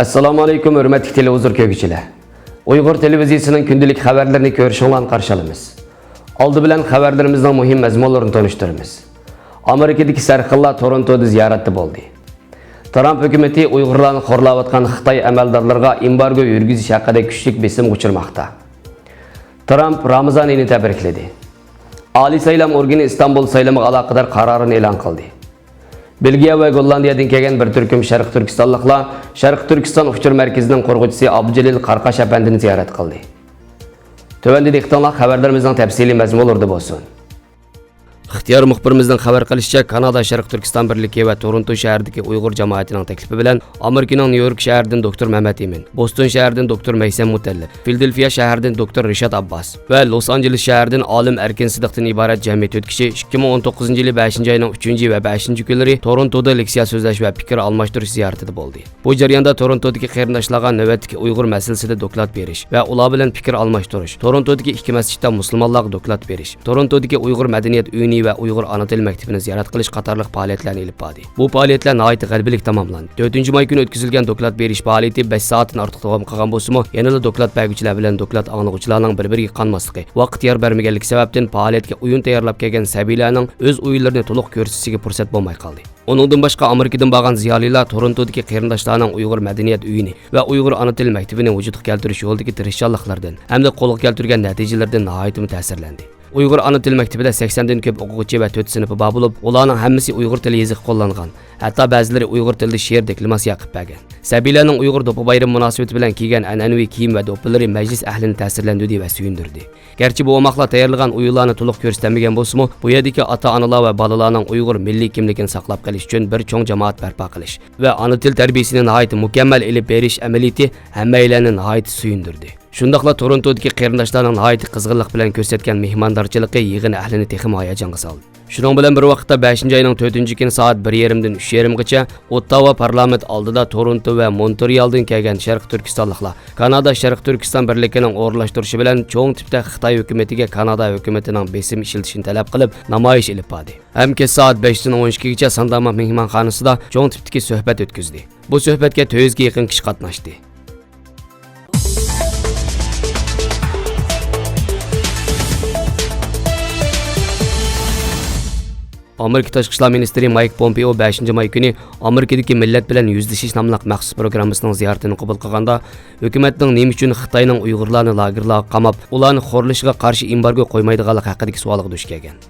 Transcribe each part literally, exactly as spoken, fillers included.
ئەسسالامۇ ئەلەيكۇم، ھۆرمەتلىك تېلېۋىزور كۆرگۈچىلەر. ئۇيغۇر تېلېۋىزىيىسىنىڭ كۈندىلىك خەۋەرلىرىنى كۆرۈشۈڭلارنى قارشى ئالىمىز. ئالدى بىلەن خەۋەرلىرىمىزنىڭ مۇھىم مەزمۇنلىرىنى تونۇشتۇرىمىز. ئامېرىكىدىكى سەرخىللار تورونتودا زىيارەتتە بولدى. ترامپ ھۆكۈمىتى ئۇيغۇرلارنى خورلاۋاتقان خىتاي ئەمەلدارلىرىغا ئېمبارگو يۈرگۈزۈش ھەققىدە كۈچلۈك بېسىمغا ئۇچرىماقتا. ترامپ رامىزان ئېيىنى تەبرىكلىدى. ئالىي سايلام ئورگىنى ئىستانبۇل سايلىمىغا ئالاقىدار قارارىنى ئېلان قىلدى. بېلگىيە ۋە گوللاندىيەدىن كەلگەن بىر تۈركۈم شەرقىي تۈركىستانلىقلار شەرقىي تۈركىستان ئۇچۇر مەركىزىنىڭ قۇرغۇچىسى ئابدۇجېلىل قارقاش ئەپەندىنى زىيارەت قىلدى. تۆۋەندە دىققىتىڭلار خەۋەرلىرىمىزنىڭ تەپسىلىي مەزمۇنلىرىدا بولسۇن. ئىختىيارىي مۇخبىرىمىزنىڭ خەۋەر قىلىشىچە، كانادا شەرقىي تۈركىستان بىرلىكى ۋە تورونتو شەھىرىدىكى ئۇيغۇر جامائىتىنىڭ تەكلىپى بىلەن ئامېرىكىنىڭ نيۇ يورك شەھىرىدىن دوكتور مەمەت ئىمىن، بوستون شەھىرىدىن دوكتور مەيسەم مۇتەللىپ، فىلدېلفىيە شەھىرىدىن دوكتور رىشات ئابباس ۋە لوس ئانژېلېس شەھىرىدىن ئالىم ئەركىن سىدىقتىن ئىبارەت جەمئىي تۆت كىشى ئىككى مىڭ ئون توققۇزىنچى يىلى بەشىنچى ئاينىڭ ئۈچىنچى ۋە بەشىنچى كۈنلىرى تورونتودا لېكسىيە سۆزلەش ۋە پىكىر ئالماشتۇرۇش زىيارىتىدە بولدى. بۇ جەرياندا تورونتودىكى قېرىنداشلارغا نۆۋەتتىكى ئۇيغۇر مەسىلىسىدە دوكلات بېرىش ۋە ئۇلار بىلەن پىكىر ئالماشتۇرۇش، تورونتودىكى ئىككى مەسچىتتە مۇسۇلمانلارغا دوكلات بېرىش، تورونتودىكى ئۇيغۇر مەدەنىيەت ئۆيىنى ۋە ئۇيغۇر ئانا تىل مەكتىپىنى زىيارەت قىلىش قاتارلىق پائالىيەتلەرنى ئېلىپ باردى. بۇ پائالىيەتلەر ناھايىتى غەلىبىلىك تاماملاندى. تۆتىنچى ماي كۈنى ئۆتكۈزۈلگەن دوكلات بېرىش پائالىيىتى بەش سائەتتىن ئارتۇق داۋام قىلغان بولسىمۇ، يەنىلا دوكلات بەرگۈچىلەر بىلەن دوكلات ئاڭلىغۇچىلارنىڭ بىر-بىرىگە قانماسلىقى، ۋاقىت يار بەرمىگەنلىكى سەۋەبتىن پائالىيەتكە ئويۇن تەييارلاپ كەلگەن سەبىيلەرنىڭ ئۆز ئويۇنلىرىنى تولۇق كۆرسىتىشىگە پۇرسەت بولماي قالدى. ئۇنىڭدىن باشقا، ئامېرىكىدىن بارغان زىيالىيلار تورونتودىكى قېرىنداشلارنىڭ ئۇيغۇر مەدەنىيەت ئۆيىنى ۋە ئۇيغۇر ئانا تىل مەكتىپىنى ۋۇجۇدقا كەلتۈرۈش يولىدىكى تىرىشچانلىقلىرىدىن ھەمدە قولغا كەلتۈرگەن نەتىجىلىرىدىن ناھايىتىمۇ تەسىرلەندى. ئۇيغۇر ئانا تىل مەكتىپىدە سەكسەندىن كۆپ ئوقۇغۇچى ۋە تۆت سىنىپى بار بولۇپ، ئۇلارنىڭ ھەممىسى ئۇيغۇر تىلى يېزىقى قوللانغان، ھەتتا بەزىلىرى ئۇيغۇر تىلىدا شېئىر دېكلاماتسىيە قىلىپ بەرگەن. سەبىيلەرنىڭ ئۇيغۇر دوپپا بايرىمى مۇناسىۋىتى بىلەن كىيگەن ئەنئەنىۋى كىيىم ۋە دوپپىلىرى مەجلىس ئەھلىنى تەسىرلەندۈردى ۋە سۆيۈندۈردى. گەرچە بۇ ئوماقلار تەييارلىغان ئويۇنلارنى تولۇق كۆرسىتەلمىگەن بولسىمۇ، بۇ يەردىكى ئاتا-ئانىلار ۋە بالىلارنىڭ ئۇيغۇر مىللىي كىملىكىنى ساقلاپ قېلىش ئۈچۈن بىر چوڭ جامائەت بەرپا قىلىش ۋە ئانا تىل تەربىيىسىنى ناھايىتى مۇكەممەل ئېلىپ بېرىش ئەمەلىيىتى ھەممەيلەننى ناھايىتى سۆيۈندۈردى. شۇنداقلا تورونتودىكى قېرىنداشلارنىڭ ناھايىتى قىزغىنلىق بىلەن كۆرسەتكەن مېھماندارچىلىقى يىغىن ئەھلىنى تېخىمۇ ھاياجانغا سالدى. شۇنىڭ بىلەن بىر ۋاقىتتا، بەشىنچى ئاينىڭ تۆتىنچى كۈنى سائەت بىر يېرىمدىن ئۈچ يېرىمغىچە ئوتتاۋا پارلامېنت ئالدىدا تورونتو ۋە مونترېئالدىن كەلگەن شەرقىي تۈركىستانلىقلار كانادا شەرقىي تۈركىستان بىرلىكىنىڭ ئورۇنلاشتۇرۇشى بىلەن چوڭ تىپتە خىتاي ھۆكۈمىتىگە كانادا ھۆكۈمىتىنىڭ بېسىم ئىشلىتىشىنى تەلەپ قىلىپ نامايىش ئېلىپ باردى. ھەم كەچ سائەت بەشتىن ئون ئىككىگىچە سانداما مېھمانخانىسىدا چوڭ تىپتىكى سۆھبەت ئۆتكۈزدى. بۇ سۆھبەتكە تۆت يۈزگە يېقىن كىشى قاتناشتى. ئامېرىكا تاشقى ئىشلار مىنىستىرى مايك پومپېئو بەشىنچى ماي كۈنى ئامېرىكىدىكى مىللەت بىلەن يۈزلىشىش ناملىق مەخسۇس پروگراممىسىنىڭ زىيارىتىنى قوبۇل قىلغاندا، ھۆكۈمەتنىڭ نېمە ئۈچۈن خىتاينىڭ ئۇيغۇرلارنى لاگېرلارغا قاماپ، ئۇلارنى خورلىشىغا قارشى ئېمبارگو قويمايدىغانلىقى ھەققىدىكى سوئالغا دۇچ كەلگەن.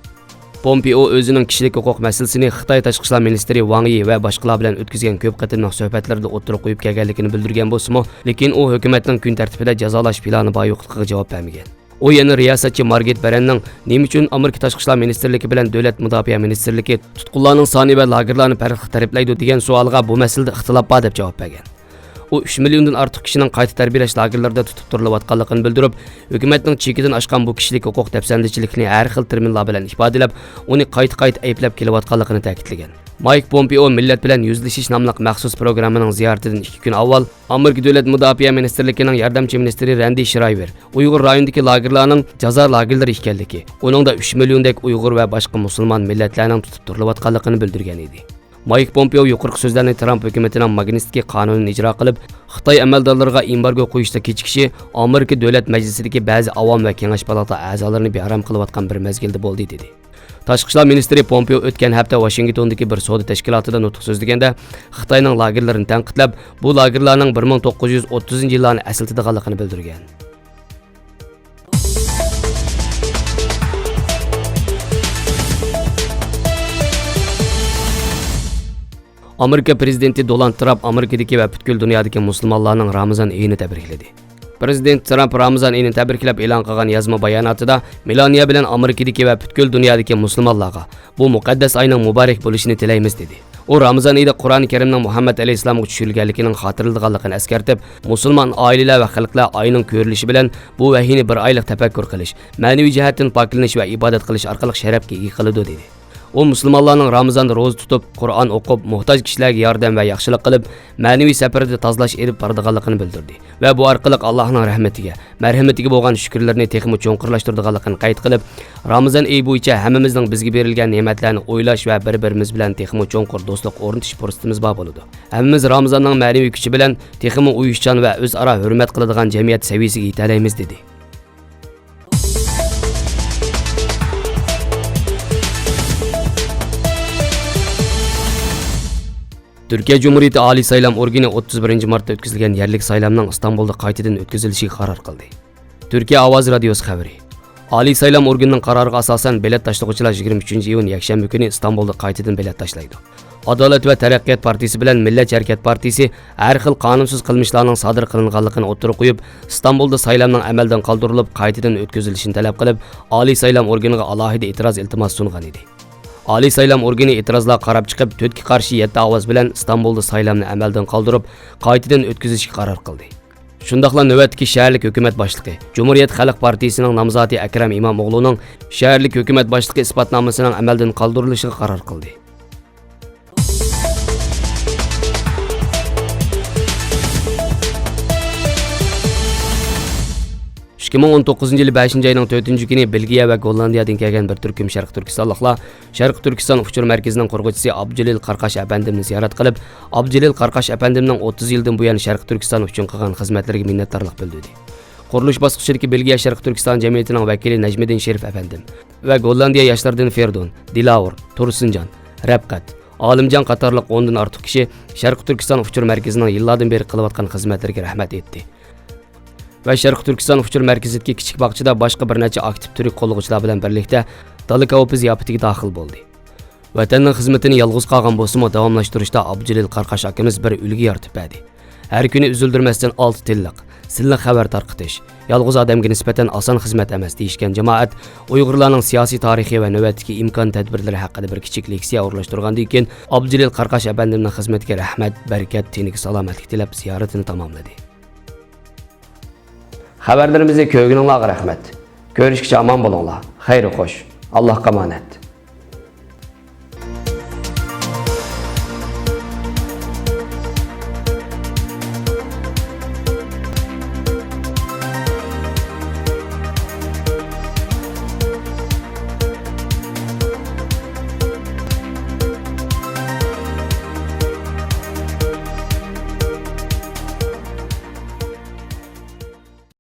پومپېئو ئۆزىنىڭ كىشىلىك ھوقۇق مەسىلىسىنى خىتاي تاشقى ئىشلار مىنىستىرى ۋاڭ يى ۋە باشقىلار بىلەن ئۆتكۈزگەن كۆپ قېتىملىق سۆھبەتلىرىدە ئوتتۇرىغا قويۇپ كەلگەنلىكىنى بىلدۈرگەن بولسىمۇ، لېكىن ئۇ ھۆكۈمەتنىڭ كۈن تەرتىپىدە جازالاش پىلانى بار يوقلۇقىغا جاۋاب بەرمىگەن. ئۇ يەنە رىياسەتچى مارگېت بەرننىڭ نېمە ئۈچۈن ئامېرىكا تاشقى ئىشلار مىنىستىرلىكى بىلەن دۆلەت مۇداپىئە مىنىستىرلىكى تۇتقۇنلارنىڭ سانى ۋە لاگېرلارنى پەرقلىق تەرىپلەيدۇ دېگەن سوئالغا بۇ مەسىلىدە ئىختىلاپ بار دەپ جاۋاب بەرگەن. ئۇ ئۈچ مىليوندىن ئارتۇق كىشىنىڭ قايتا تەربىيەلەش لاگېرلىرىدا تۇتۇپ تۇرۇلۇۋاتقانلىقىنى بىلدۈرۈپ، ھۆكۈمەتنىڭ چېكىدىن ئاشقان بۇ كىشىلىك ھوقۇق دەپسەندىچىلىكىنى ھەر خىل تېرمىنلار بىلەن ئىپادىلەپ، ئۇنى قايتا-قايتا ئەيىبلەپ كېلىۋاتقانلىقىنى تەكىتلىگەن. مايك پومپېئو مىللەت بىلەن يۈزلىشىش ناملىق مەخسۇس پروگراممىنىڭ زىيارىتىدىن ئىككى كۈن ئاۋۋال ئامېرىكا دۆلەت مۇداپىئە مىنىستىرلىكىنىڭ ياردەمچى مىنىستىرى رەندى شىرايۋېر ئۇيغۇر رايونىدىكى لاگېرلارنىڭ جازا لاگېرلىرى ئىكەنلىكى، ئۇنىڭدا ئۈچ مىليوندەك ئۇيغۇر ۋە باشقا مۇسۇلمان مىللەتلەرنىڭ تۇتۇپ تۇرۇلۇۋاتقانلىقىنى بىلدۈرگەن ئىدى. مايك پومپېئو يۇقىرىقى سۆزلەرنى ترامپ ھۆكۈمىتىنىڭ ماگنىتسكىي قانۇنىنى ئىجرا قىلىپ، خىتاي ئەمەلدارلىرىغا ئېمبارگو قويۇشتا كېچىكىشى ئامېرىكا دۆلەت مەجلىسىدىكى بەزى ئاۋام ۋە كېڭەش پالاتا ئەزالىرىنى بىئارام قىلىۋاتقان بىر مەزگىلدە بولدى، دېدى. تاشقى ئىشلار مىنىستىرى پومپېئو ئۆتكەن ھەپتە ۋاشىنگتوندىكى بىر سودا تەشكىلاتىدا نۇتۇق سۆزلىگەندە، خىتاينىڭ لاگېرلىرىنى تەنقىدلەپ، بۇ لاگېرلارنىڭ بىر مىڭ توققۇز يۈز ئوتتۇزىنچى يىللارنى ئەسلىتىدىغانلىقىنى بىلدۈرگەن. ئامېرىكا پىرېزىدېنتى دونالد ترامپ ئامېرىكىدىكى ۋە پۈتكۈل دۇنيادىكى مۇسۇلمانلارنىڭ رامىزان ئېيىنى تەبرىكلىدى. پىرېزىدېنت ترامپ رامىزان ئېيىنى تەبرىكلەپ ئېلان قىلغان يازما باياناتىدا، مېلانىيا بىلەن ئامېرىكىدىكى ۋە پۈتكۈل دۇنيادىكى مۇسۇلمانلارغا بۇ مۇقەددەس ئاينىڭ مۇبارەك بولۇشىنى تىلەيمىز، دېدى. ئۇ رامىزان ئېيىدا قۇرئان كەرىمنىڭ مۇھەممەد ئەلەيھىسسالامغا چۈشۈرۈلگەنلىكىنىڭ خاتىرىلىدىغانلىقىنى ئەسكەرتىپ، مۇسۇلمان ئائىلىلەر ۋە خەلقلەر ئاينىڭ كۆرۈلۈشى بىلەن بۇ ۋەھىينى بىر ئايلىق تەپەككۇر قىلىش، مەنىۋى جەھەتتىن پاكلىنىش ۋە ئىبادەت قىلىش ئارقىلىق شەرەپكە ئىگە قىلىدۇ، دېدى. ئۇ مۇسۇلمانلارنىڭ رامىزاندا روزا تۇتۇپ، قۇرئان ئوقۇپ، موھتاج كىشىلەرگە ياردەم ۋە ياخشىلىق قىلىپ، مەنىۋى سەپىرىدە تازىلاش ئېلىپ بارىدىغانلىقىنى بىلدۈردى ۋە بۇ ئارقىلىق ئاللاھنىڭ رەھمىتىگە، مەرھىمىتىگە بولغان شۈكۈرلىرىنى تېخىمۇ چوڭقۇرلاشتۇرىدىغانلىقىنى قەيت قىلىپ، رامىزان ئېيى بويىچە ھەممىمىزنىڭ بىزگە بېرىلگەن نېمەتلەرنى ئويلاش ۋە بىر-بىرىمىز بىلەن تېخىمۇ چوڭقۇر دوستلۇق ئورنىتىش پۇرسىتىمىز بار بولىدۇ. ھەممىمىز رامىزاننىڭ مەنىۋى كۈچى بىلەن تېخىمۇ ئۇيۇشچان ۋە ئۆزئارا ھۆرمەت قىلىدىغان جەمئىيەت سەۋىيەسىگە يېتەلەيمىز، دېدى. تۈركىيە جۇمھۇرىيىتى ئالىي سايلام ئورگىنى ئوتتۇز بىرىنچى مارتتا ئۆتكۈزۈلگەن يەرلىك سايلامنىڭ ئىستانبۇلدا قايتىدىن ئۆتكۈزۈلۈشىگە قارار قىلدى. تۈركىيە ئاۋازى رادىيوسى خەۋىرى. ئالىي سايلام ئورگىنىنىڭ قارارىغا ئاساسەن، بېلەت تاشلىغۇچىلار يىگىرمە ئۈچىنچى ئىيۇن يەكشەنبە كۈنى ئىستانبۇلدا قايتىدىن بېلەت تاشلايدۇ. ئادالەت ۋە تەرەققىيات پارتىيىسى بىلەن مىللەتچى ھەرىكەت پارتىيىسى ھەر خىل قانۇنسىز قىلمىشلارنىڭ سادىر قىلىنغانلىقىنى ئوتتۇرىغا قويۇپ، ئىستانبۇلدا سايلامنىڭ ئەمەلدىن قالدۇرۇلۇپ، قايتىدىن ئۆتكۈزۈلۈشىنى تەلەپ قىلىپ، ئالىي سايلام ئورگىنىغا ئالاھىدە ئېتىراز ئىلتىماسى سۇنغان ئىدى. ئالىي سايلام ئورگىنى ئېتىرازلارغا قاراپ چىقىپ، تۆتكە قارشى يەتتە ئاۋاز بىلەن ئىستانبۇلدا سايلامنى ئەمەلدىن قالدۇرۇپ، قايتىدىن ئۆتكۈزۈشكە قارار قىلدى. شۇنداقلا نۆۋەتتىكى شەھەرلىك ھۆكۈمەت باشلىقى، جۇمھۇرىيەت خەلق پارتىيىسىنىڭ نامزاتى ئەكرەم ئىمامئوغلۇنىڭ شەھەرلىك ھۆكۈمەت باشلىقى ئىسپاتنامىسىنىڭ ئەمەلدىن قالدۇرۇلۇشىغا قارار قىلدى. ئىككى مىڭ ئون توققۇزىنچى يىلى بەشىنچى ئاينىڭ تۆتىنچى كۈنى بېلگىيە ۋە گوللاندىيەدىن كەلگەن بىر تۈركۈم شەرقىي تۈركىستانلىقلار شەرقىي تۈركىستان ئۇچۇر مەركىزىنىڭ قۇرغۇچىسى ئابدۇجېلىل قاراقاش ئەپەندىمنى زىيارەت قىلىپ، ئابدۇجېلىل قاراقاش ئەپەندىمنىڭ ئوتتۇز يىلدىن بۇيان شەرقىي تۈركىستان ئۈچۈن قىلغان خىزمەتلىرىگە مىننەتدارلىق بىلدۈردى. قۇرۇلۇش باسقۇچىدىكى بېلگىيە شەرقىي تۈركىستان جەمئىيىتىنىڭ ۋەكىلى نەجمىدىن شېرىپ ئەپەندىم ۋە گوللاندىيە ياشلاردىن فېردۇن، دىلاۋۇر، تۇرسۇنجان، رەپقەت، ئالىمجان قاتارلىق ئوندىن ئارتۇق كىشى شەرقىي تۈركىستان ئۇچۇر مەركىزىنىڭ يىللاردىن بېرى قىلىۋاتقان خىزمەتلىرىگە رەھمەت ئېيتتى. ۋە شەرقىي تۈركىستان ئۇچۇر مەركىزىدىكى كىچىك باغچىدا باشقا بىر نەچچە ئاكتىپ تۈرك قوللىغۇچىلار بىلەن بىرلىكتە دالا كاۋىپى زىياپىتىگە داخىل بولدى. ۋەتەننىڭ خىزمىتىنى يالغۇز قالغان بولسىمۇ داۋاملاشتۇرۇشتا ئابدۇجېلىل قاراقاش ئاكىمىز بىر ئۈلگە يارىتىپ بەردى. ھەر كۈنى ئۈزۈلدۈرمەستىن ئالتە تىللىق، سىنلىق خەۋەر تارقىتىش، يالغۇز ئادەمگە نىسبەتەن ئاسان خىزمەت ئەمەس دېيىشكەن جامائەت ئۇيغۇرلارنىڭ سىياسىي تارىخى ۋە نۆۋەتتىكى ئىمكان تەدبىرلىرى ھەققىدە بىر كىچىك لېكسىيە ئورۇنلاشتۇرغاندىن كېيىن، ئابدۇجېلىل قاراقاش ئەپەندىمنىڭ خىزمىتىگە رەھمەت، بەرىكەت، تېنىگە سالامەتلىك تىلەپ زىيارىتىنى تاماملىدى. خەۋەرلىرىمىزنى كۆرگىنىڭلارغا رەھمەت. كۆرۈشكىچە ئامان بولۇڭلار. خەير خوش. ئاللاھقا ئامانەت.